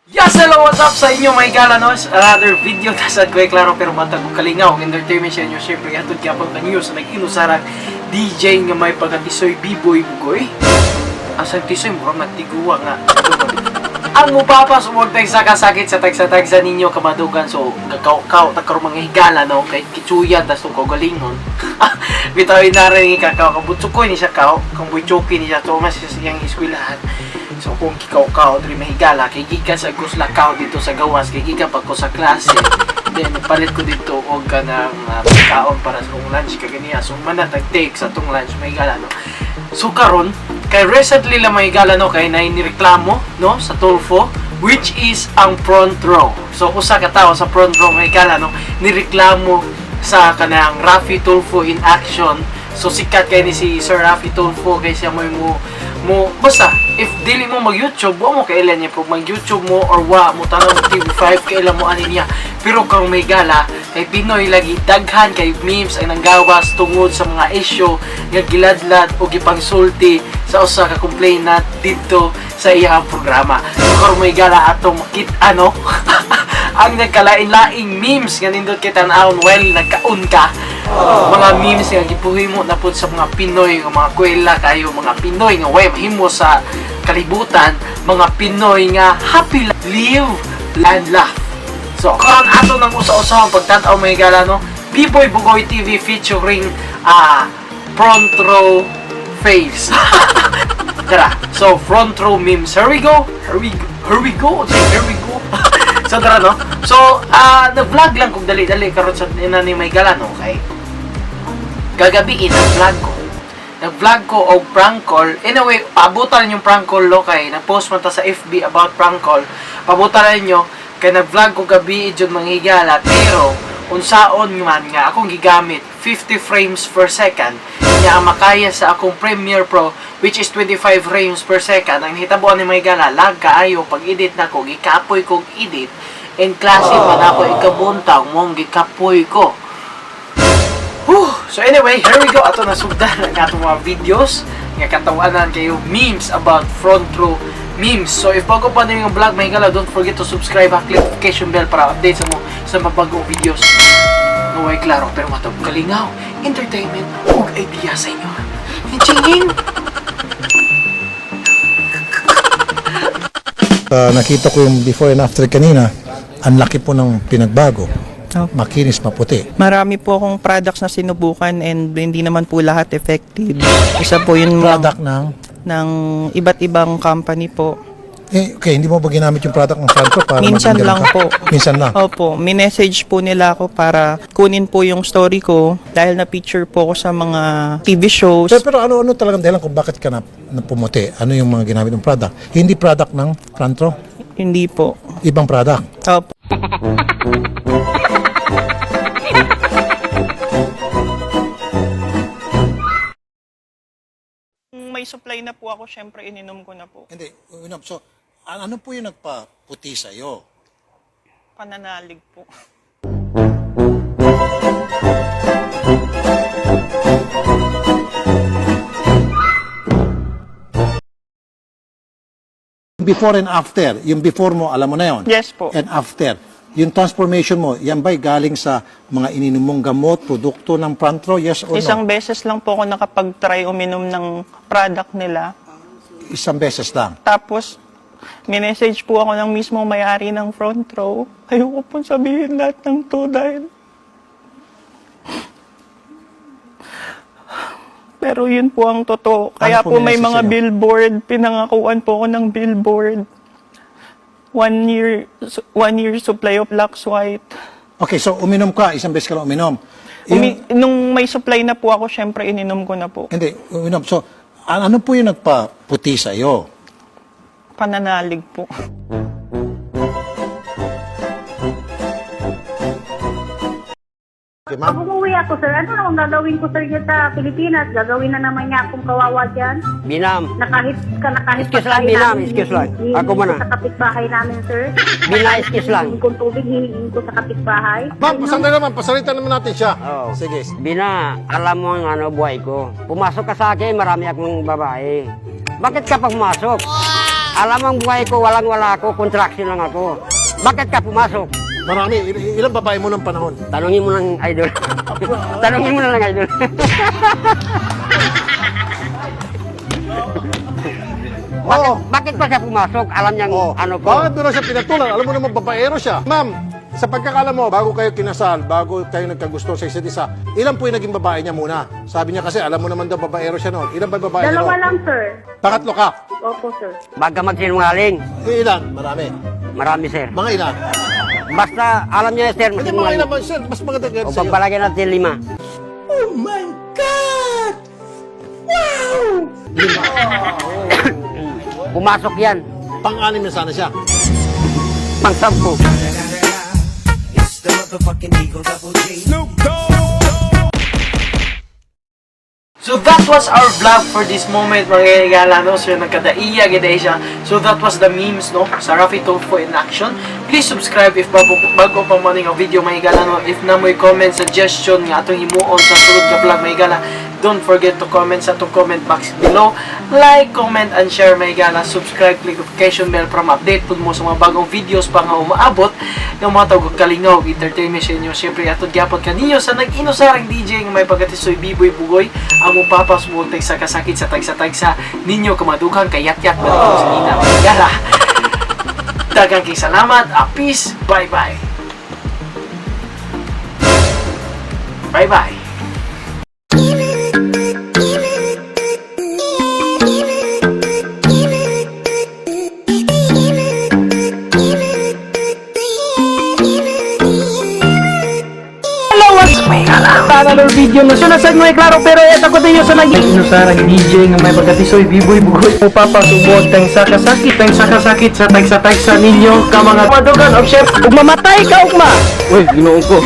Yes, hello, what's up sa inyo mga galanos? Another video na sad ko klaro pero matag og kalingaw ang entertainment sa inyo. Siyempre, hatod gyapon kanyo sa nag-inusarang DJ nga may pagkatisoy B-Boy Bugoy. Asang tisoy, murag nagtiguwa nga. Ang mupapa sumugtay sa kasakit sa tagsa-tagsa ninyo kamadugan, so kakaw ta karon mga higala, no, kay kitsuyan tas tong kaugalingon bitaw na rin kakaw kabutsukoy ni siya kaw kang buychoki ni siya Thomas sa iyang eskwelahan. So kung kikaw-kaw diri mahigala kay gikan sa Guslakaw dito sa gawas, kay gikan pa ko sa klase, then palit ko dito og kanang pagkaon para sa akong lunch kaganiya. So man na tag-take sa tong lunch, mahigala, no. So karon kay recently lang, mga higala, no, kay nay nireklamo, no, sa Tulfo, which is ang Front Row. So usa ka tawo sa Front Row, mga higala, no, nireklamo sa kanang Raffy Tulfo in Action. So sikat kay ni si Sir Raffy Tulfo kay siya mo mo mo basta if dili mo mag YouTube, wa mo kailan niya. Kung mag YouTube mo or wa mo tanaw og TV5, kailan mo ani niya. Pero kung may gala kay Pinoy lagi daghan kay memes ang nanggawas tungod sa mga issue nga giladlad o gipangsulti sa usa ka complainant didto sa iyang programa. So karon, may gala, atong makit-a, no, ang nagkalain-laing memes nga nindot kay tan-awon while nagkaon ka, mga memes nga gipuhimo na pud sa mga Pinoy nga mga kwela kayo, mga Pinoy nga way mahimo sa kalibutan, mga Pinoy nga happy, live and laugh. So karon ato nang usa-usahon pagtan-aw, mga higala, no, B-Boy Bugoy TV featuring Front Row face. Tara, so Front Row memes. Here we go, here we go, here we go, here we go. So tara, no. So nag-vlog lang kung dali-dali karon sa ina ni may gala, no, kay gagabiin nag-vlog ko. Nag-vlog ko og prank call. Anyway, paabutan yung prank call, lo, kay nag-post man ta sa FB about prank call. Pabutan ninyo kay nag-vlog ko gabi jud, mga higala, pero unsaon man nga akong gigamit 50 frames per second nya ang makaya sa akong Premiere Pro, which is 25 frames per second. Ang hitabuan ni mga higala, lag kaayo pag edit nako, gikapoy kog edit in klase pa nako ikabuntag mong gikapoy ko. Whew! So anyway, here we go. Ato na sugdan ang atong mga videos nga katawanan kayo, memes about Front Row memes. So if bago pa ninyo yung vlog, mga higala, don't forget to subscribe at click notification bell para update sa mo sa mabagong videos. Naway klaro pero matag kalingaw, entertainment ug idea sa inyo. Chinging! Nakita ko yung before and after kanina, ang laki po ng pinagbago. Opo. Makinis, maputi. Marami po akong products na sinubukan and hindi naman po lahat effective. Isa po yun Product ng ng iba't ibang company po. Eh, okay, hindi mo ba ginamit yung product ng Front Row para Minsan maging ganun lang ka? po. Minsan lang. Opo, minessage po nila ako para kunin po yung story ko dahil na-picture po ako sa mga TV shows. Pero ano-ano talagang dahilan kung bakit ka na pumuti? Ano yung mga ginamit ng product? Hindi product ng Front Row? Hindi po. Ibang product. Opo. Kung may supply na po ako, syempre ininom ko na po. Hindi. So, ano po yung nagpaputi sa'yo? Pananalig po. Before and after. Yung before mo, alam mo na yon. Yes po. And after. Yung transformation mo, yan ba'y galing sa mga ininom mong gamot, produkto ng Front Row? Yes or Isang no? beses lang po ako nakapag-try uminom ng product nila. Isang beses lang. Tapos, minessage po ako ng mismo may-ari ng Front Row. Ayoko pong sabihin lahat ng to dahil... Pero yun po ang totoo. Kaya Ano po po may minessage mga sa'yo? billboard. Pinangakuan po ako ng billboard. One year supply of Lux White. Okay, so uminom ka, isang beses ka lang uminom. Yung, Nung may supply na po ako, syempre ininom ko na po. Hindi, uminom. So, ano po yung nagpaputi sa'yo? Pananalig po. Okay, ma'am? Pag umuwi ako, sir, ano naman gagawin ko, sir, dyan sa Pilipinas? Gagawin na naman niya akong kawawa dyan? Binam. Na kahit, na kahit Excuse lang, pagkain Binam, namin, excuse lang. hihingin Ako ko muna. sa kapitbahay namin, sir. Bina, excuse lang. Hihingin kong tubig, hihingin ko sa kapitbahay. Ma'am, pasandali naman, pasalitan naman natin siya. Oo. Sige. Bina, alam mo ang ano buhay ko. Pumasok ka sa akin, marami akong babae. Bakit ka pa pumasok? Alam mo ang buhay ko, walang-wala ako, contraction lang ako. Bakit ka pumasok? Marami. Ilang babae mo ng panahon? Tanungin mo ng idol. Tanungin mo na lang, idol. Bakit, Oo. bakit pa siya pumasok? Alam niyang Oh, ano ko. bakit mo na siya pinatulan? Alam mo naman, babaero siya. Ma'am, sa pagkakaalam mo, bago kayo kinasal, bago kayo nagkagusto sa isa't isa, ilan po yung naging babae niya muna? Sabi niya kasi, alam mo naman daw babaero siya noon. Ilan ba yung babae niya Dalawa noon? lang, sir. Pangatlo ka. Opo, sir. Baga magsinungaling. Eh, ilan? Marami. Marami, sir. Mga ilan? Basta alam niya, sir, Hindi, mga magsinungaling. ilan ba, sir? Mas maganda O ganyan sa'yo. pagpalagay natin lima. Lima. Pumasok yan. Pang-anim na sana siya. Pang-sampu. So that was our vlog for this moment, mga higala, no? So nagkadaiya, gid siya. So that was the memes, no? Sa Raffy Tulfo in action. Please subscribe if bago pa man ang video, mga higala, no? If na mo'y comment, suggestion nga atong himuon sa sulod nga vlog, mga higala, don't forget to comment sa atong comment box below. Like, comment, and share, mga higala. Subscribe, click notification bell para ma-update pud mo sa mga bagong videos pa nga umaabot ng mga tawag kalingaw entertainment sa inyo. Siyempre, atod gyapon kaninyo sa nag-inusarang DJ nga may pagkatisoy Biboy Bugoy, ang papas mo sa kasakit sa tagsa-tagsa ninyo kamadughang kayatyat ba sa nina. Yala. Daghang kay salamat. A peace. Bye-bye. Bye-bye. Hello, what's may another video na siya nasa may klaro pero eto ko din sa naging inusarang DJ nga may pagkatisoy Biboy Bugoy o papasubog tang sakasakit tang sakasakit sa tagsa-tagsa ninyo ka mga madugan of chef ug mamatay ka ugma. Uy, Ginoo ko.